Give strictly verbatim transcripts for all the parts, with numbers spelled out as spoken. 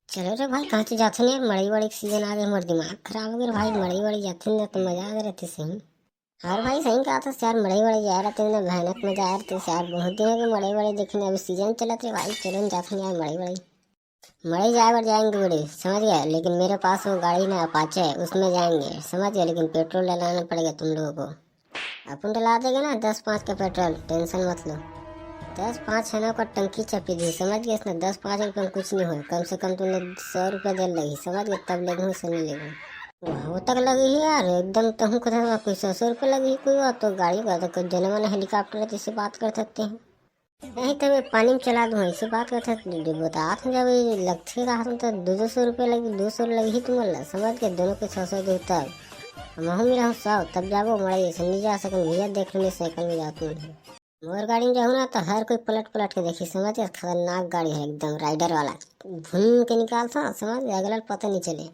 चलो रे भाई, कहाँ से जाथन यार, मड़ई वड़ई के सीजन आ गए, मोर दिमाग खराब हो गया भाई। मड़ई वड़ई जाथन ना तो मजा आ रहे थे सही। और भाई सही कहा था यार, मड़ई वड़ई जा रहे थे ना, भयानक मजा आ रहे थे यार। बहुत दिन हो गए मड़ई वड़ई देखे ना, अभी सीजन चलत रहे भाई। चलो न जाथन यार मड़ई वड़ई। मड़ई जाए बर जाएंगे बड़े, समझ गया, लेकिन मेरे पास वो गाड़ी ना अपाचे है, उसमें जाएंगे, समझ गया, लेकिन पेट्रोल डलाना पड़ेगा तुम लोगों को। अपन डला देगा ना दस पाँच का पेट्रोल, टेंशन मत लो। दस पाँच है ना का टंकी चपी दी, समझ गए ना, दस पाँच रुपये में कुछ नहीं हो। कम से कम तुमने सौ रुपये दे लगी, समझ गए, तब लेगू से नहीं लेगू। वो तक लगी है यार, एकदम तहूँ कथा कोई सौ सौ रुपये लगी है कोई बात, तो गाड़ी का तो कोई जने मने हेलीकॉप्टर है, जिससे बात कर सकते हैं। नहीं तो मैं पानी में चला दूँ, ऐसे बात करते हैं। बता था जब ये लगते रहा तो दो दो सौ रुपये लगी, दो सौ लगी ही तुम ला, समझ गए, दोनों के छः सौ दे तब। महू मेरा हूँ सौ, तब जाबो मड़ई, ऐसे नहीं जा सकन भैया, देख लो, मैं साइकिल में जाती हूँ। मोर गाड़ी में जाऊँ ना तो हर कोई पलट पलट के देखी, समझ गए, खतरनाक गाड़ी है एकदम राइडर वाला। भून के निकालता, समझ गए, अगला पता नहीं चले।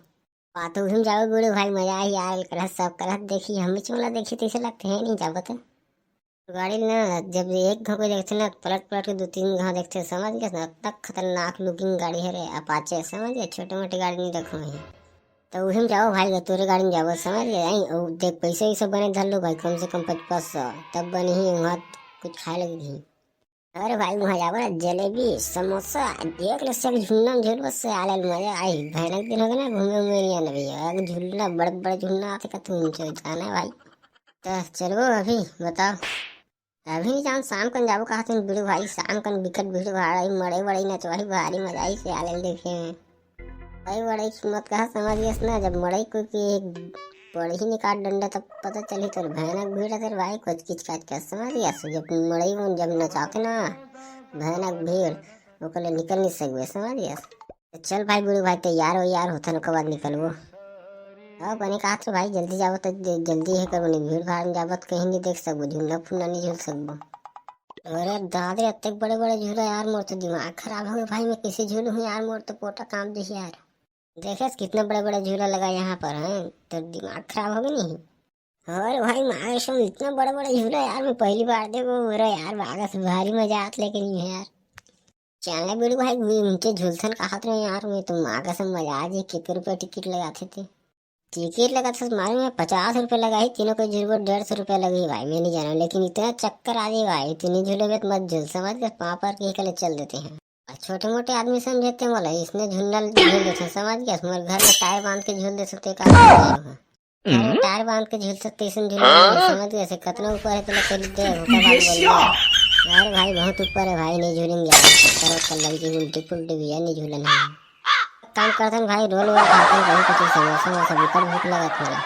बात उही में जाबो बूढ़े भाई, मजा आही यार, करत सब करत देखी, हम भी चोला देखी तैसे लगते हैं नहीं जाबो तो। गाड़ी ना जब एक घाव को देखते ना, पलट पलट के दो तीन घाव देखते, समझ गए ना, तक खतरनाक लुकिंग गाड़ी है रे, अपाचे, समझ गए, छोटे मोटे गाड़ी नहीं रखो है। तो उही में जाओ भाई, तोरे गाड़ी में जाबो, समझ गए, आई और देख पैसे वैसे बने धर लो भाई, कम से कम पचपन सौ, तब बने ही वहाँ कुछ खाए लगे ही। अरे भाई, वहाँ जाबो ना, जलेबी, समोसा, देख ले, सब झुलना में झुलबो से आले मजा आई। भयानक दिन हो गया ना, घूमे उमे नहीं आना भैया, एक झुलना, बड़े बड़े झुलना आते का तुम चल जाना है भाई। तो चलबो अभी, बताओ। अभी नहीं जान, शाम कन जाबो कहा तुम बूढ़े भाई, शाम कन बिकट भीड़ भाड़ आई, मड़ई वड़ई नचवाई, भारी मजा आई से आले देखे में। भाई बड़े की मत कहा, समझ गए ना, जब मड़ई को की एक बड़ी ही निकाल डंडा तब पता चली तो भयानक भीड़ है तेरे भाई, कुछ किच काच कर, समझ गया। जब मड़ई में जब नचाते ना भयानक भीड़, ओकर ले निकल नहीं सकबे, समझ गया। तो चल भाई बूढ़े भाई, तैयार हो यार, होथन ओकर बाद निकलबो। अब बने कहा थे भाई, जल्दी जाबो तो ज-, जल्दी है करबो, नहीं भीड़ भाड़ में जाबो तो कहीं नहीं देख सकबो, झूलना फूलना नहीं झूल सकबो। अरे दादे, अतेक बड़े बड़े झूला यार, मोर तो दिमाग खराब हो गया भाई, मैं कैसे झूलूँ यार, मोर तो पोटा काम दिही यार। देखे कितना बड़ा बड़ा झूला लगा यहाँ पर है, तो दिमाग खराब हो गया नहीं। अरे भाई माँ कसम, इतना बड़ा बड़ा झूला यार, मैं पहली बार देखो। अरे यार, आगे से भारी मजा आत लेकिन ये यार। चले बूढ़े भाई, नीचे झूलथन कहा थे यार, मैं तो माँ कसम मजा आ जाए, कितने रुपये टिकट लगाते थे। टिकट लगा था मालूम है, पचास रुपये लगा ही, तीनों को झूलबो डेढ़ सौ रुपये लगी भाई, मैं नहीं जाना, लेकिन इतना चक्कर आ जाए भाई, इतनी झूले में तो मत झूल, समझ गए, पाँव पर के ही कले चल देते हैं। और छोटे मोटे आदमी समझते हैं बोला, इसने झूलना झूल देते हैं, समझ गया, हमारे घर में टायर बांध के झूल दे सकते, का अरे टायर बांध के झूल सकते, इसने झूलना नहीं, समझ गए, से कतना ऊपर है, तो लोग कह दे, ओकर बाद बोल दिया। अरे भाई बहुत ऊपर है भाई, नहीं झूलेंगे यार, चक्कर वक्कर लग जाए, उल्टी पुल्टी भी है, नहीं झूलना है। काम करते हैं भाई, रोल वोल खाते हैं, कहीं कुछ समोसा वोसा, भूख भूख लगा थोड़ा।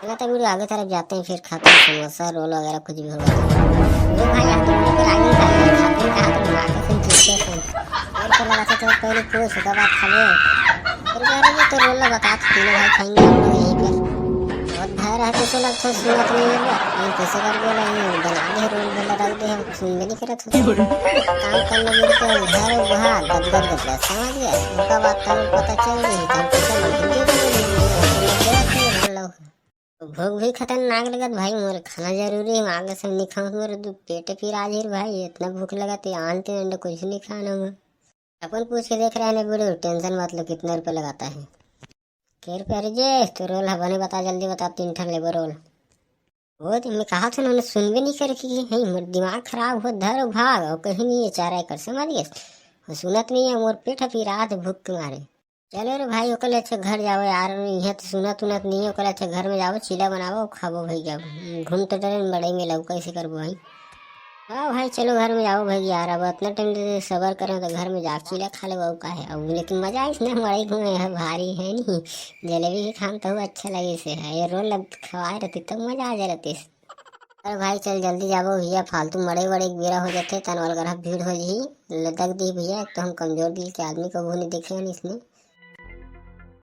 चलो तो वीडियो आगे तरफ जाते हैं, फिर खाते हैं समोसा, रोल वगैरह कुछ भी होगा। ये भाई, आप तो वीडियो के आगे खाते हैं, खाते हैं, कहाँ तक मारते हैं, खींचते हैं। और तो लगा था, तो पहले पूछ, उसके बाद खावे। फिर कह रहे, ये तो रोल बता, तीनों भाई खाएंगे हम लोग यहीं पर। बहुत भय रहते से लगता है, सुनत नहीं है, ये कैसे कर बोला, ये बना दे, रोल बोला, रख दे, हम सुन भी नहीं करत होते। काम करने मिलते हैं, घर वहाँ गदगद गदगद, समझ गया? उनका बात का पता चल गई, तो हम कैसे बोल, हिंदी में बोल रहे हैं, हम लोग गलत नहीं बोल रहे हैं। भूख भी खतरनाक लगत भाई, मोर खाना जरूरी है, आगे से नहीं खाऊँ, मोर दु-, पेट पीरा जी भाई, इतना भूख लगत है, आन तीन अंडे कुछ नहीं खाना हुआ। अपन पूछ के देख रहे हैं बूढ़े, टेंशन मत लो, कितना रुपये लगाता है? के रुपये रे जे, तो रोल है बने बता, जल्दी बता, तीन ठन लेबो रोल। वो तो मैं कहा था ना, उन्हें सुनबे नहीं करे कि, "हे, मोर दिमाग खराब हो, धर भाग," और कहीं नहीं है चारा एकर, समझ गए? वो सुनत नहीं है, मोर पेट है पीरा भूख के मारे। चलो रे भाई, ओकर ले अच्छा घर जाओ यार, यहाँ तो सुनत उनत नहीं है, ओकर ले अच्छा घर में जाओ, चीला बनाओ, खाबो भाई, जाओ। घूम तो डरे बड़े में लौका, ऐसे करबो भाई। हाँ भाई, चलो घर में जाओ भाई यार, अब इतना टाइम से सबर करें तो घर में जाके चीला खा लेबो, का है अब, लेकिन मजा आइस ना, मड़ई घूमे है, भारी है नहीं, जलेबी के खान तो अच्छा लगे से है, ये रोल अब खवाए रहती तो मजा आ जा रहती। अरे भाई चल जल्दी जाबो भैया, फालतू मड़ई वड़ई के बेरा हो जाते, तन वाला ग्रह भीड़ हो जी, लदक दी भैया, एक तो हम कमजोर दिल के आदमी को नहीं देखे हैं इसमें।